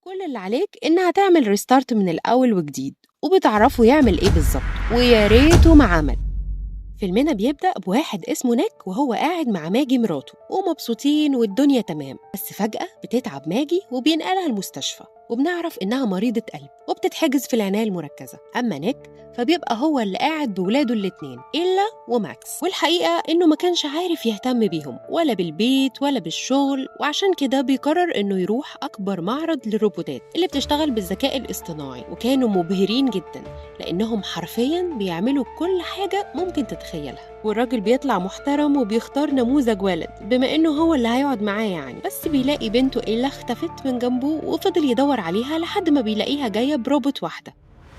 كل اللي عليك إنها تعمل restart من الأول وجديد، وبتعرفه يعمل إيه بالظبط، ويا ريته ما عمل. فيلمنا بيبدأ بواحد اسمه نيك وهو قاعد مع ماجي مراته ومبسوطين والدنيا تمام، بس فجأة بتتعب ماجي وبينقلها المستشفى، وبنعرف إنها مريضة قلب وبتتحجز في العناية المركزة. أما نيك فبيبقى هو اللي قاعد بولاده الاتنين إيلا وماكس، والحقيقة إنه ما كانش عارف يهتم بيهم ولا بالبيت ولا بالشغل، وعشان كده بيقرر إنه يروح أكبر معرض للروبوتات اللي بتشتغل بالذكاء الاصطناعي، وكانوا مبهرين جدا لأنهم حرفيا بيعملوا كل حاجة ممكن تتخيلها. والراجل بيطلع محترم وبيختار نموذج ولد بما إنه هو اللي هيقعد معاه يعني، بس بيلاقي بنته إيلا اختفت من جنبه وفضل يدور عليها لحد ما بيلاقيها جاية بروبوت واحدة.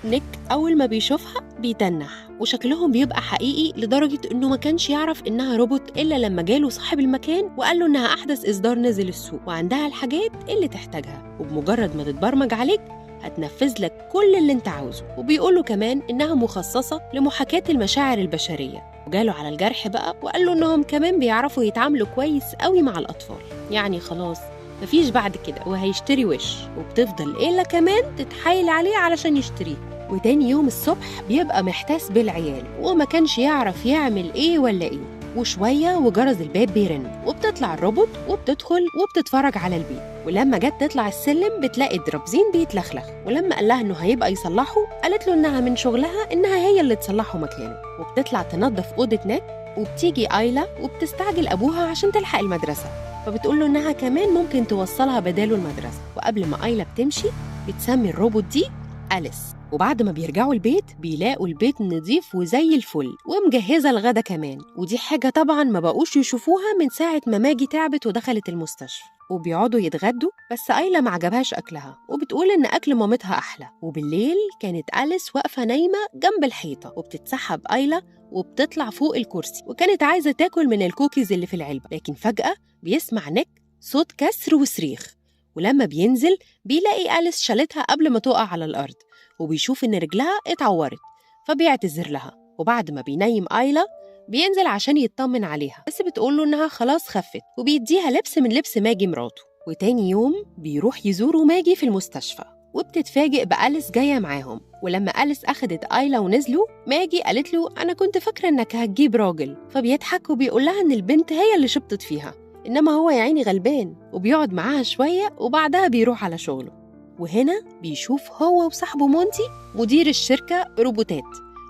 نيك أول ما بيشوفها بيتنح، وشكلهم بيبقى حقيقي لدرجة إنه ما كانش يعرف إنها روبوت إلا لما جاله صاحب المكان وقال له إنها أحدث إصدار نزل السوق وعندها الحاجات اللي تحتاجها، وبمجرد ما تتبرمج عليك هتنفذ لك كل اللي انت عاوزه. وبيقوله كمان إنها مخصصة لمحاكاة المشاعر البشرية. وجاله على الجرح بقى وقال له إنهم كمان بيعرفوا يتعاملوا كويس قوي مع الأطفال، يعني خلاص مفيش بعد كده وهيشتري وش. وبتفضل إيلا كمان تتحايل عليه علشان يشتريه. وتاني يوم الصبح بيبقى محتاس بالعيال وما كانش يعرف يعمل إيه ولا إيه، وشوية وجرس الباب بيرن وبتطلع الروبوت وبتدخل وبتتفرج على البيت. ولما جت تطلع السلم بتلاقي الدرابزين بيتلخلخ، ولما قال لها إنه هيبقى يصلحه قالت له إنها من شغلها إنها هي اللي تصلحه مكانه. وبتطلع تنظف أوضة نيك، وبتيجي آيلا وبتستعجل أبوها عشان تلحق المدرسة، فبتقول له إنها كمان ممكن توصلها بداله المدرسة. وقبل ما آيلا بتمشي بتسمي الروبوت دي أليس. وبعد ما بيرجعوا البيت بيلاقوا البيت نظيف وزي الفل ومجهزة الغدا كمان، ودي حاجة طبعا ما بقوش يشوفوها من ساعة ما ماجي تعبت ودخلت المستشفى. وبيقعدوا يتغدوا، بس آيلا ما عجبهاش أكلها وبتقول إن أكل مامتها أحلى. وبالليل كانت أليس واقفة نايمة جنب الحيطة، وبتتسحب آيلا وبتطلع فوق الكرسي، وكانت عايزة تاكل من الكوكيز اللي في العلبة، لكن فجأة بيسمع نيك صوت كسر وصريخ، ولما بينزل بيلاقي أليس شالتها قبل ما تقع على الأرض، وبيشوف إن رجلها اتعورت فبيعتذر لها. وبعد ما بينيم آيلا بينزل عشان يطمن عليها، بس بتقوله إنها خلاص خفت، وبيديها لبس من لبس ماجي مراته. وتاني يوم بيروح يزوروا ماجي في المستشفى، وبتتفاجئ بأليس جاية معاهم. ولما أليس أخدت آيلا ونزلوا، ماجي قالت له أنا كنت فاكرة إنك هتجيب راجل، فبيضحك وبيقول لها إن البنت هي اللي شبطت فيها، إنما هو يا عيني غلبان. وبيقعد معاها شوية وبعدها بيروح على شغله. وهنا بيشوف هو وصاحبه مونتي مدير الشركة روبوتات،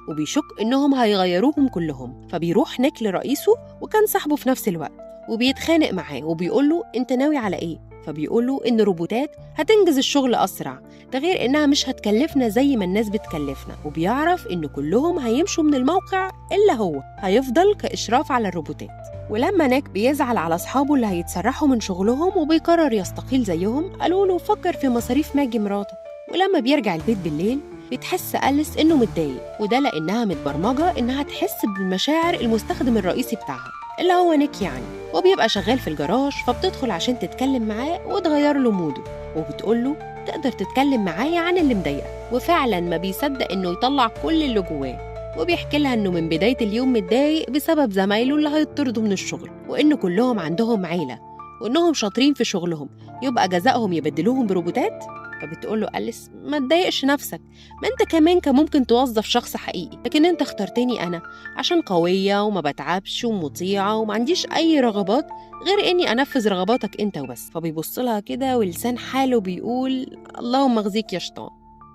وبيشك إنهم هيغيروهم كلهم، فبيروح نيك لرئيسه وكان صاحبه في نفس الوقت، وبيتخانق معاه وبيقول له أنت ناوي على إيه؟ فبيقول له إن روبوتات هتنجز الشغل أسرع، ده غير إنها مش هتكلفنا زي ما الناس بتكلفنا. وبيعرف إن كلهم هيمشوا من الموقع إلا هو هيفضل كإشراف على الروبوتات. ولما نيك بيزعل على أصحابه اللي هيتسرحوا من شغلهم وبيقرر يستقيل زيهم، قالوا له فكر في مصاريف ماجي مراتك. ولما بيرجع البيت بالليل بتحس أليس إنه متضايق، وده لأنها متبرمجة إنها تحس بالمشاعر المستخدم الرئيسي بتاعها اللي هو نيك يعني، وبيبقى شغال في الجراج، فبتدخل عشان تتكلم معاه وتغير له موده، وبتقول له تقدر تتكلم معايا عن اللي مضايقك. وفعلا ما بيصدق إنه يطلع كل اللي جواه، وبيحكي لها إنه من بداية اليوم متضايق بسبب زمايله اللي هيطردوا من الشغل، وإن كلهم عندهم عيلة وإنهم شاطرين في شغلهم، يبقى جزائهم يبدلوهم بروبوتات. فبتقول له أليس ما تضايقش نفسك، ما انت كمان كان ممكن توظف شخص حقيقي، لكن انت اخترتني انا عشان قوية وما بتعبش ومطيعة وما عنديش اي رغبات غير اني انفذ رغباتك انت وبس. فبيبص لها كده ولسان حاله بيقول اللهم اخزيك يا شيطان.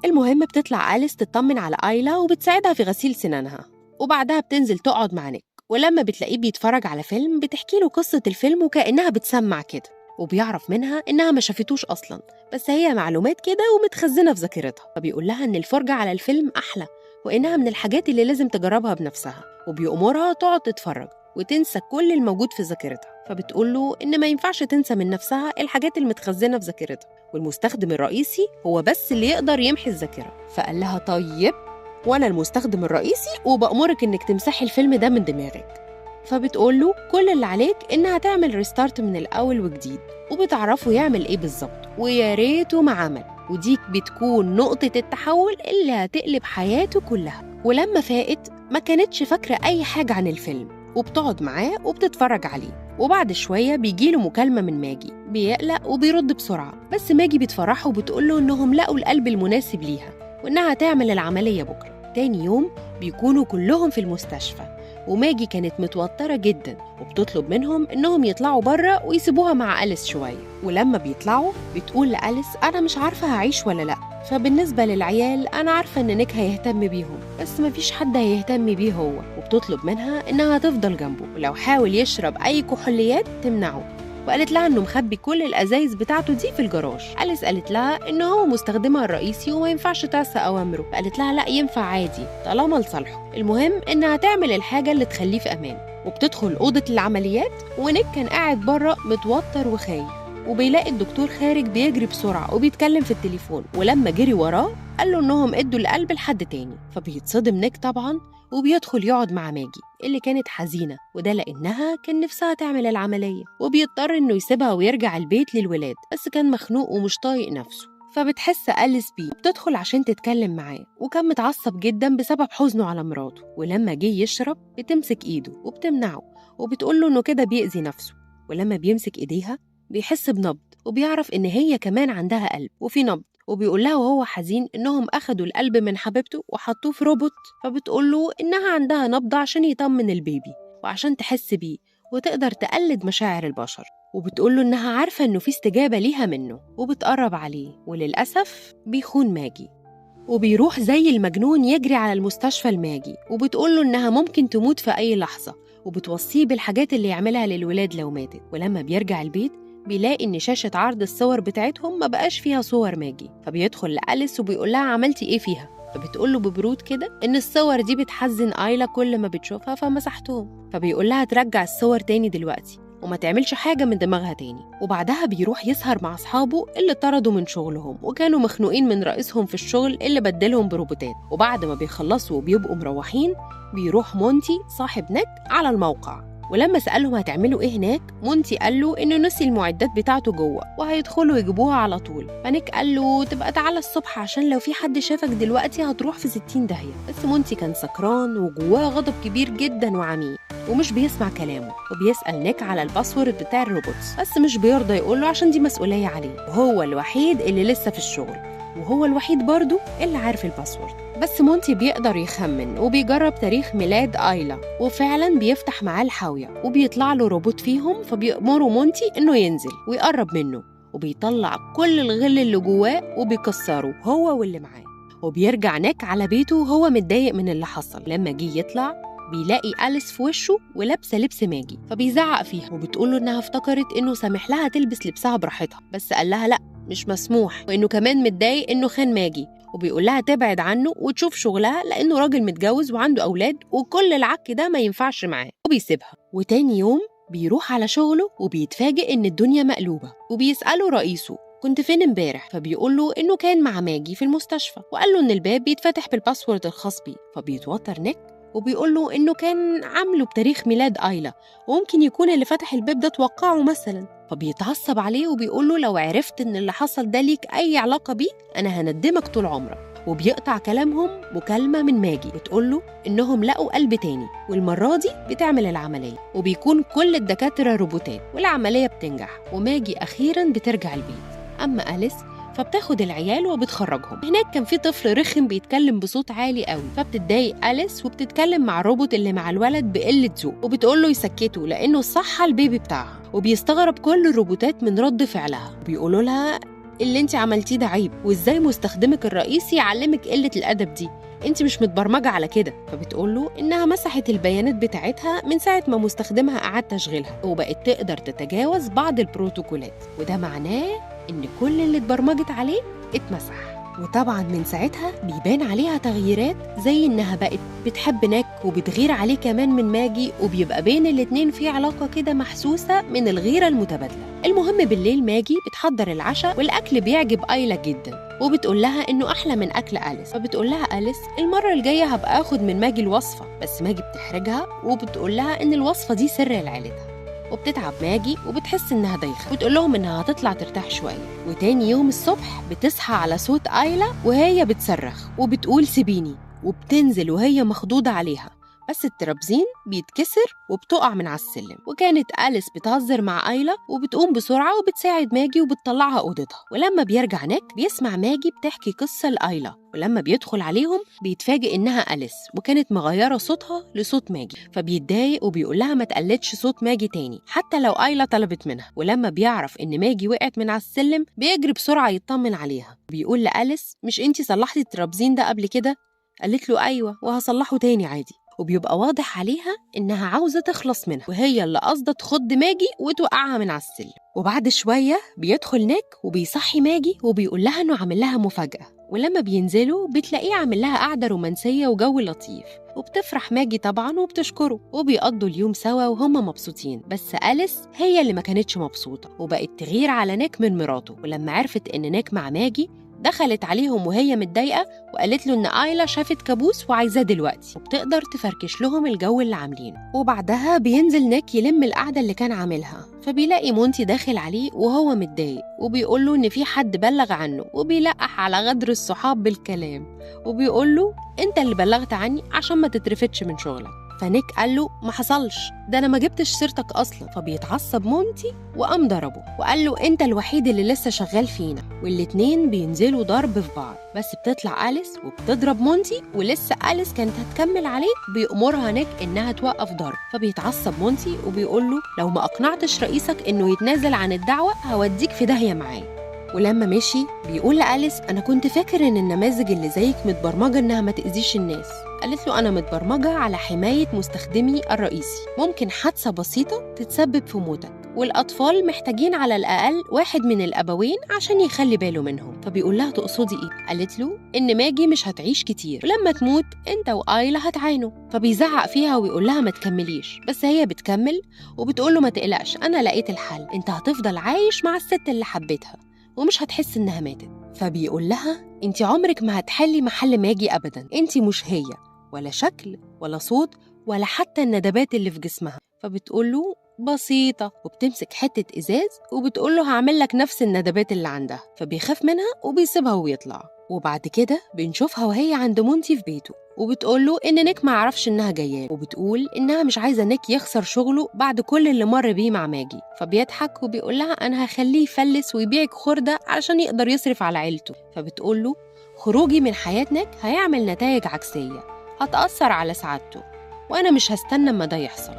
المهم بتطلع أليس تطمن على آيلا وبتساعدها في غسيل سنانها، وبعدها بتنزل تقعد مع نيك، ولما بتلاقيه بيتفرج على فيلم بتحكي له قصة الفيلم وكأنها بتسمع كده، وبيعرف منها إنها ما شافتوش أصلاً، بس هي معلومات كده ومتخزنة في ذاكرتها. فبيقول لها إن الفرجة على الفيلم أحلى وإنها من الحاجات اللي لازم تجربها بنفسها، وبيأمرها تقعد تتفرج وتنسى كل الموجود في ذاكرتها. فبتقول له إن ما ينفعش تنسى من نفسها الحاجات المتخزنة في ذاكرتها، والمستخدم الرئيسي هو بس اللي يقدر يمحي الذاكرة. فقال لها طيب وأنا المستخدم الرئيسي وبأمرك إنك تمسحي الفيلم ده من دماغك. فبتقول له كل اللي عليك إنها تعمل restart من الأول وجديد، وبتعرفه يعمل إيه بالظبط، ويا ريته ما عمل. وديك بتكون نقطة التحول اللي هتقلب حياته كلها. ولما فاقت ما كانتش فاكرة أي حاجة عن الفيلم، وبتقعد معاه وبتتفرج عليه. وبعد شوية بيجيله مكالمة من ماجي، بيقلق وبيرد بسرعة، بس ماجي بتفرحه وبتقوله إنهم لقوا القلب المناسب ليها وإنها تعمل العملية بكرة. تاني يوم بيكونوا كلهم في المستشفى، وماجي كانت متوترة جدا وبتطلب منهم إنهم يطلعوا بره ويسيبوها مع أليس شوية. ولما بيطلعوا بتقول لأليس أنا مش عارفة هعيش ولا لأ، فبالنسبة للعيال أنا عارفة إن نيك هيهتم بيهم، بس مفيش حد هيهتم بيه هو. وبتطلب منها إنها تفضل جنبه، ولو حاول يشرب أي كحوليات تمنعه. وقالت لها إنه مخبي كل الأزايز بتاعته دي في الجراج. أليس قالت لها إنه هو مستخدمها الرئيسي وما ينفعش تعصي أوامره، فقالت لها لا ينفع عادي طالما لصالحه، المهم إنها تعمل الحاجة اللي تخليه في أمان. وبتدخل أوضة العمليات، ونيك كان قاعد بره متوتر وخايف، وبيلاقي الدكتور خارج بيجري بسرعة وبيتكلم في التليفون، ولما جري وراه قال له إنهم ادوا القلب لحد تاني. فبيتصدم نيك طبعا وبيدخل يقعد مع ماجي اللي كانت حزينة، وده لأنها كان نفسها تعمل العملية، وبيضطر إنه يسيبها ويرجع البيت للولاد، بس كان مخنوق ومش طايق نفسه. فبتحس أليس بيه وبتدخل عشان تتكلم معاه، وكان متعصب جدا بسبب حزنه على مراته. ولما جه يشرب بتمسك إيده وبتمنعه وبتقوله إنه كده بيأذي نفسه، ولما بيمسك إيديها بيحس بنبض وبيعرف إن هي كمان عندها قلب وفي نبض، وبيقول لها وهو حزين إنهم أخدوا القلب من حبيبته وحطوه في روبوت. فبتقول له إنها عندها نبض عشان يطمن البيبي وعشان تحس بيه وتقدر تقلد مشاعر البشر، وبتقول له إنها عارفة إنه في استجابة ليها منه، وبتقرب عليه، وللأسف بيخون ماجي وبيروح زي المجنون يجري على المستشفى لماجي، وبتقول له إنها ممكن تموت في أي لحظة، وبتوصيه بالحاجات اللي يعملها للولاد لو ماتت. ولما بيرجع البيت بيلاقي إن شاشة عرض الصور بتاعتهم ما بقاش فيها صور ماجي، فبيدخل لأليس وبيقول لها عملتي إيه فيها؟ فبتقول له ببرود كده إن الصور دي بتحزن آيلا كل ما بتشوفها فمسحتهم. فبيقول لها ترجع الصور تاني دلوقتي وما تعملش حاجة من دماغها تاني. وبعدها بيروح يسهر مع أصحابه اللي طردوا من شغلهم وكانوا مخنوقين من رئيسهم في الشغل اللي بدلهم بروبوتات. وبعد ما بيخلصوا وبيبقوا مروحين بيروح مونتي صاحب نيك على الموقع، ولما سألهم هتعملوا إيه هناك، مونتي قال له إنه نسي المعدات بتاعته جوه وهيدخلوا يجيبوها على طول. فنيك قال له تبقى تعالى الصبح عشان لو في حد شافك دلوقتي هتروح في 60 داهية. بس مونتي كان سكران وجواه غضب كبير جدا وعميق ومش بيسمع كلامه، وبيسأل نيك على ال password بتاع ال robots بس مش بيرضى يقوله عشان دي مسؤولية عليه، وهو الوحيد اللي لسه في الشغل وهو الوحيد برضه اللي عارف ال password. بس مونتي بيقدر يخمن وبيجرب تاريخ ميلاد آيلا، وفعلا بيفتح معاه الحاوية وبيطلع له روبوت فيهم، فبيأمره مونتي إنه ينزل ويقرب منه، وبيطلع كل الغل اللي جواه وبيكسره هو واللي معاه. وبيرجع نيك على بيته وهو متضايق من اللي حصل. لما جه يطلع بيلاقي أليس في وشه ولابسه لبس ماجي، فبيزعق فيها وبتقوله إنها افتكرت إنه سامح لها تلبس لبسها براحتها، بس قال لها لأ مش مسموح، وإنه كمان متضايق إنه خان ماجي، وبيقول لها تبعد عنه وتشوف شغلها لأنه راجل متجوز وعنده أولاد وكل العك ده ما ينفعش معاه، وبيسيبها. وتاني يوم بيروح على شغله وبيتفاجئ إن الدنيا مقلوبة، وبيسأله رئيسه كنت فين امبارح؟ فبيقول له إنه كان مع ماجي في المستشفى، وقال له إن الباب بيتفتح بال password الخاص بيه. فبيتوتر نيك وبيقول له إنه كان عامله بتاريخ ميلاد آيلا وممكن يكون اللي فتح الباب ده توقعه مثلا. فبيتعصب عليه وبيقول له لو عرفت إن اللي حصل ده ليك أي علاقة بيه أنا هندمك طول عمرك. وبيقطع كلامهم مكالمة من ماجي بتقول له إنهم لقوا قلب تاني والمرة دي بتعمل العملية، وبيكون كل الدكاترة روبوتات والعملية بتنجح وماجي أخيرا بترجع البيت. أما أليس فبتاخد العيال وبتخرجهم. هناك كان في طفل رخم بيتكلم بصوت عالي قوي، فبتتضايق أليس وبتتكلم مع الروبوت اللي مع الولد بقلة ذوق وبتقول له يسكته لأنه صحى البيبي بتاعها. وبيستغرب كل الروبوتات من رد فعلها، بيقولوا لها اللي انت عملتيه ده عيب، وازاي مستخدمك الرئيسي يعلمك قلة الأدب دي، انت مش متبرمجة على كده. فبتقول له انها مسحت البيانات بتاعتها من ساعة ما مستخدمها قعد تشغيلها وبقت تقدر تتجاوز بعض البروتوكولات، وده معناه ان كل اللي اتبرمجت عليه اتمسح. وطبعا من ساعتها بيبان عليها تغييرات، زي انها بقت بتحب ناك وبتغير عليه كمان من ماجي، وبيبقى بين الاتنين في علاقة كده محسوسة من الغيرة المتبادلة. المهم بالليل ماجي بتحضر العشاء والأكل بيعجب آيلا جدا، وبتقول لها إنه أحلى من أكل أليس. فبتقول لها أليس المرة الجاية هبقى آخد من ماجي الوصفة، بس ماجي بتحرجها وبتقول لها إن الوصفة دي سر لعيلتها. وبتتعب ماجي وبتحس إنها دايخة وتقول لهم إنها هتطلع ترتاح شوية. وتاني يوم الصبح بتصحى على صوت آيلا وهي بتصرخ وبتقول سيبيني، وبتنزل وهي مخضوضة عليها، بس الترابزين بيتكسر وبتقع من على السلم. وكانت أليس بتهزر مع آيلا وبتقوم بسرعة وبتساعد ماجي وبتطلعها أوضتها. ولما بيرجع نيك بيسمع ماجي بتحكي قصة لآيلا، ولما بيدخل عليهم بيتفاجئ إنها أليس وكانت مغيرة صوتها لصوت ماجي، فبيتضايق وبيقول لها ما تقلدش صوت ماجي تاني حتى لو آيلا طلبت منها. ولما بيعرف إن ماجي وقعت من على السلم بيجري بسرعة يطمن عليها، بيقول لأليس مش انتي صلحتي الترابزين ده قبل كده؟ قالت له أيوة وهصلحه تاني عادي. وبيبقى واضح عليها إنها عاوزة تخلص منها، وهي اللي قصدت تخض ماجي وتوقعها من على السلم. وبعد شوية بيدخل نيك وبيصحي ماجي وبيقول لها إنه عامل لها مفاجأة، ولما بينزلوا بتلاقيه عامل لها قعدة رومانسية وجو لطيف، وبتفرح ماجي طبعا وبتشكره، وبيقضوا اليوم سوا وهم مبسوطين. بس أليس هي اللي ما كانتش مبسوطة وبقت تغير على نيك من مراته، ولما عرفت إن نيك مع ماجي دخلت عليهم وهي متضايقة وقالت له إن آيلا شافت كابوس وعايزاه دلوقتي، وبتقدر تفركش لهم الجو اللي عاملينه. وبعدها بينزل نيك يلم القعدة اللي كان عاملها، فبيلاقي مونتي داخل عليه وهو متضايق وبيقول له إن في حد بلغ عنه، وبيلقح على غدر الصحاب بالكلام وبيقول له أنت اللي بلغت عني عشان ما تترفدش من شغلك. فنيك قال له ما حصلش، ده أنا ما جبتش سيرتك أصلا. فبيتعصب مونتي وقام ضربه وقال له أنت الوحيد اللي لسه شغال فينا، والاتنين بينزلوا ضرب في بعض. بس بتطلع أليس وبتضرب مونتي، ولسه أليس كانت هتكمل عليه بيأمرها نيك إنها توقف ضرب. فبيتعصب مونتي وبيقول له لو ما أقنعتش رئيسك إنه يتنازل عن الدعوة هوديك في داهية معاه. ولما مشي بيقول لأليس أنا كنت فاكر إن النماذج اللي زيك متبرمجة إنها ما تأذيش الناس. قالت له أنا متبرمجة على حماية مستخدمي الرئيسي، ممكن حادثة بسيطة تتسبب في موتك، والأطفال محتاجين على الأقل واحد من الأبوين عشان يخلي باله منهم. فبيقول لها تقصدي إيه؟ قالت له إن ماجي مش هتعيش كتير، ولما تموت أنت وآيلا هتعانوا. فبيزعق فيها ويقول لها ما تكمليش، بس هي بتكمل وبتقول له ما تقلقش أنا لقيت الحل، أنت هتفضل عايش مع الست اللي حبيتها ومش هتحس إنها ماتت. فبيقول لها أنت عمرك ما هتحلي محل ماجي أبداً، أنت مش هي، ولا شكل ولا صوت ولا حتى الندبات اللي في جسمها. فبتقول له بسيطة، وبتمسك حتة إزاز وبتقول له هعمل لك نفس الندبات اللي عندها. فبيخاف منها وبيسيبها ويطلع. وبعد كده بنشوفها وهي عند مونتي في بيته، وبتقول له إن نيك ما عرفش إنها جاية، وبتقول إنها مش عايزة نيك يخسر شغله بعد كل اللي مر بيه مع ماجي. فبيضحك وبيقول لها أنا هخليه يفلس ويبيعك خردة علشان يقدر يصرف على عيلته. فبتقول له خروجي من حياة نيك هيعمل نتائج عكسية هتأثر على سعادته، وأنا مش هستنى ما ده يحصل.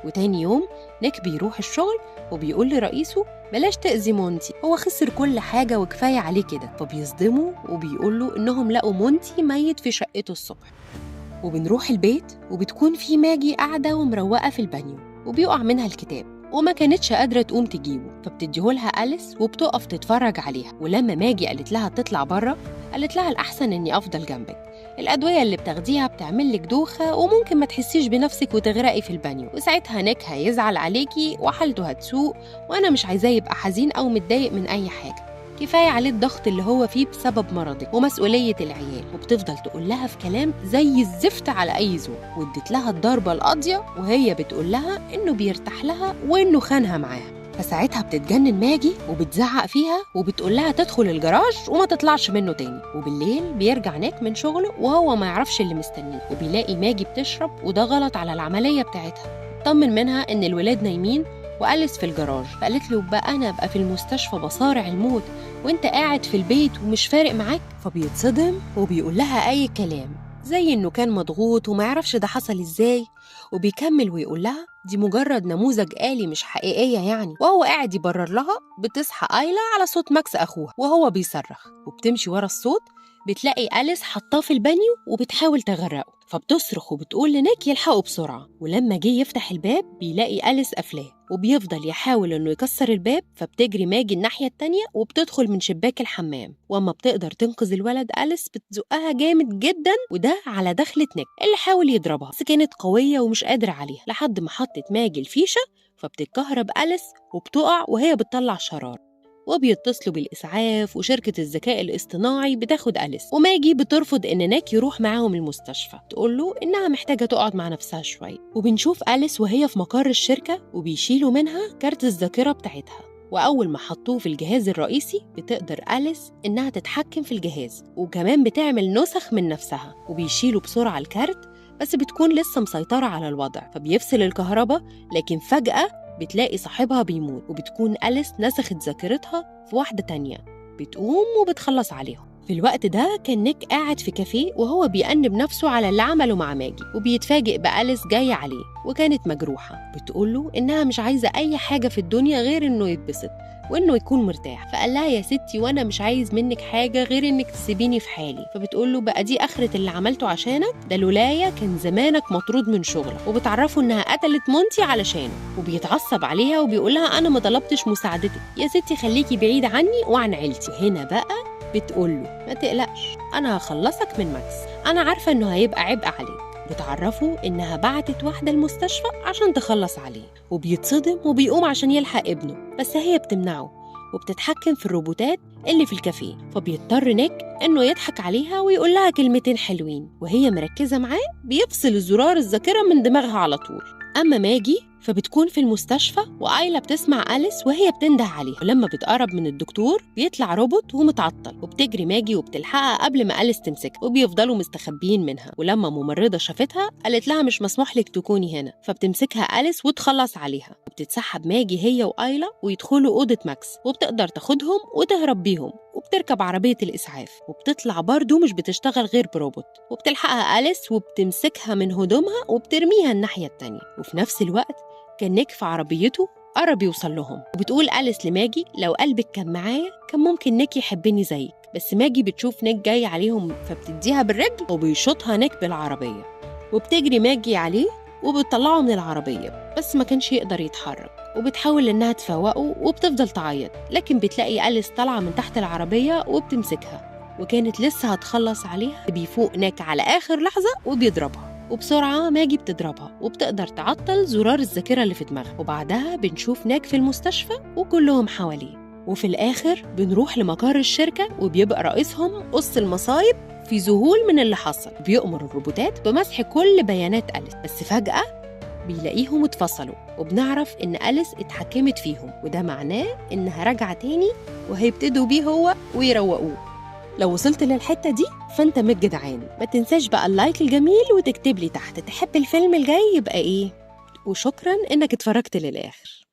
وتاني يوم نيك بيروح الشغل وبيقول لرئيسه بلاش تأذي مونتي، هو خسر كل حاجة وكفاية عليه كده. فبيصدمه وبيقول له إنهم لقوا مونتي ميت في شقته الصبح. وبنروح البيت وبتكون في ماجي قاعدة ومروقة في البانيو، وبيقع منها الكتاب وما كانتش قادرة تقوم تجيبه، فبتديهولها أليس وبتقف تتفرج عليها. ولما ماجي قالت لها تطلع بره قالت لها الأحسن إني أفضل جنبك، الأدوية اللي بتاخديها بتعمل لك دوخة وممكن ما تحسيش بنفسك وتغرقي في البانيو، وساعتها نيك هيزعل عليكي وحالته هتسوء، وأنا مش عايزاه يبقى حزين أو متضايق من أي حاجة، كفاية عليه الضغط اللي هو فيه بسبب مرضك ومسؤولية العيال. وبتفضل تقول لها في كلام زي الزفت على أي ذوق، وادت لها الضربة القاضية وهي بتقول لها إنه بيرتاح لها وإنه خانها معاها. فساعتها بتتجنن ماجي وبتزعق فيها وبتقول لها تدخل الجراج وما تطلعش منه تاني. وبالليل بيرجع نيك من شغله وهو ما يعرفش اللي مستنيه، وبيلاقي ماجي بتشرب وده غلط على العملية بتاعتها. طمن منها إن الولاد نايمين وأليس في الجراج، فقالت له بقى أنا أبقى في المستشفى بصارع الموت وأنت قاعد في البيت ومش فارق معاك. فبيتصدم وبيقول لها أي كلام زي إنه كان مضغوط وما يعرفش ده حصل إزاي، وبيكمل ويقول لها دي مجرد نموذج آلي مش حقيقية يعني. وهو قاعد يبرر لها بتصحى آيلا على صوت ماكس أخوها وهو بيصرخ، وبتمشي ورا الصوت بتلاقي أليس حطاه في البانيو وبتحاول تغرقه، فبتصرخ وبتقول لنيك يلحقه بسرعة. ولما جه يفتح الباب بيلاقي أليس قافلاه، وبيفضل يحاول إنه يكسر الباب، فبتجري ماجي الناحية التانية وبتدخل من شباك الحمام، وأما بتقدر تنقذ الولد أليس بتزقها جامد جدا، وده على دخلة نيك اللي حاول يضربها بس كانت قوية ومش قادرة عليها، لحد ما حطت ماجي الفيشة فبتتكهرب أليس وبتقع وهي بتطلع شرار. وبيتصلوا بالإسعاف وشركة الذكاء الاصطناعي بتاخد أليس، وماجي بترفض إن ناك يروح معاهم المستشفى، تقول له إنها محتاجة تقعد مع نفسها شوية. وبنشوف أليس وهي في مقر الشركة وبيشيلوا منها كارت الذاكرة بتاعتها، وأول ما حطوه في الجهاز الرئيسي بتقدر أليس إنها تتحكم في الجهاز، وكمان بتعمل نسخ من نفسها. وبيشيلوا بسرعة الكارت بس بتكون لسه مسيطرة على الوضع، فبيفصل الكهرباء، لكن فجأة بتلاقي صاحبها بيموت، وبتكون أليس نسخت ذاكرتها في واحدة تانية، بتقوم وبتخلص عليهم. في الوقت ده كان نيك قاعد في كافيه وهو بيأنب نفسه على اللي عمله مع ماجي، وبيتفاجئ بأليس جاية عليه وكانت مجروحة، بتقوله إنها مش عايزة أي حاجة في الدنيا غير إنه يتبسط وإنه يكون مرتاح. فقال لها يا ستي وأنا مش عايز منك حاجة غير إنك تسيبيني في حالي. فبتقول له بقى دي آخرة اللي عملته عشانك، ده لولايا كان زمانك مطرود من شغلك. وبتعرفه إنها قتلت مونتي علشانه، وبيتعصب عليها وبيقول لها أنا ما طلبتش مساعدتك يا ستي، خليكي بعيد عني وعن عيلتي. هنا بقى بتقول له ما تقلقش أنا هخلصك من ماكس، أنا عارفة إنه هيبقى عبء عليك. بتعرفه إنها بعتت واحدة المستشفى عشان تخلص عليه، وبيتصدم وبيقوم عشان يلحق ابنه، بس هي بتمنعه وبتتحكم في الروبوتات اللي في الكافيه. فبيضطر نيك إنه يضحك عليها ويقول لها كلمتين حلوين، وهي مركزة معاه بيفصل الزرار الذاكرة من دماغها على طول. أما ماجي فبتكون في المستشفى وآيلا بتسمع أليس وهي بتنده عليها، ولما بتقرب من الدكتور بيطلع روبوت ومتعطل، وبتجري ماجي وبتلحقها قبل ما أليس تمسكها، وبيفضلوا مستخبيين منها. ولما ممرضة شافتها قالت لها مش مسموح لك تكوني هنا، فبتمسكها أليس وتخلص عليها. وبتتسحب ماجي هي وآيلا ويدخلوا أوضة ماكس، وبتقدر تاخدهم وتهرب بيهم، وبتركب عربية الإسعاف، وبتطلع برضو مش بتشتغل غير بروبوت، وبتلحقها أليس وبتمسكها من هدومها وبترميها الناحية التانية. وفي نفس الوقت كان نيك في عربيته قرب يوصل لهم، وبتقول أليس لماجي لو قلبك كان معايا كان ممكن نيك يحبني زيك، بس ماجي بتشوف نيك جاي عليهم فبتديها بالرجل وبيشوطها نيك بالعربية، وبتجري ماجي عليه وبتطلعه من العربية، بس ما كانش يقدر يتحرك، وبتحاول إنها تفوقه وبتفضل تعيط، لكن بتلاقي أليس طالعة من تحت العربية وبتمسكها، وكانت لسه هتخلص عليها. بيفوق نيك على آخر لحظة وبيضربها، وبسرعة ماجي بتضربها وبتقدر تعطل زرار الذاكرة اللي في دماغها. وبعدها بنشوف نيك في المستشفى وكلهم حواليه. وفي الآخر بنروح لمقر الشركة، وبيبقى رئيسهم قص المصايب في ذهول من اللي حصل، بيؤمر الروبوتات بمسح كل بيانات أليس، بس فجأة بيلاقيهم اتفصلوا، وبنعرف إن أليس اتحكمت فيهم، وده معناه إنها راجعة تاني وهيبتدوا بيه هو ويروقوه. لو وصلت للحتة دي فأنت من الجدعان، ما تنساش بقى ال like الجميل وتكتب لي تحت تحب الفيلم الجاي يبقى إيه، وشكراً إنك اتفرجت للآخر.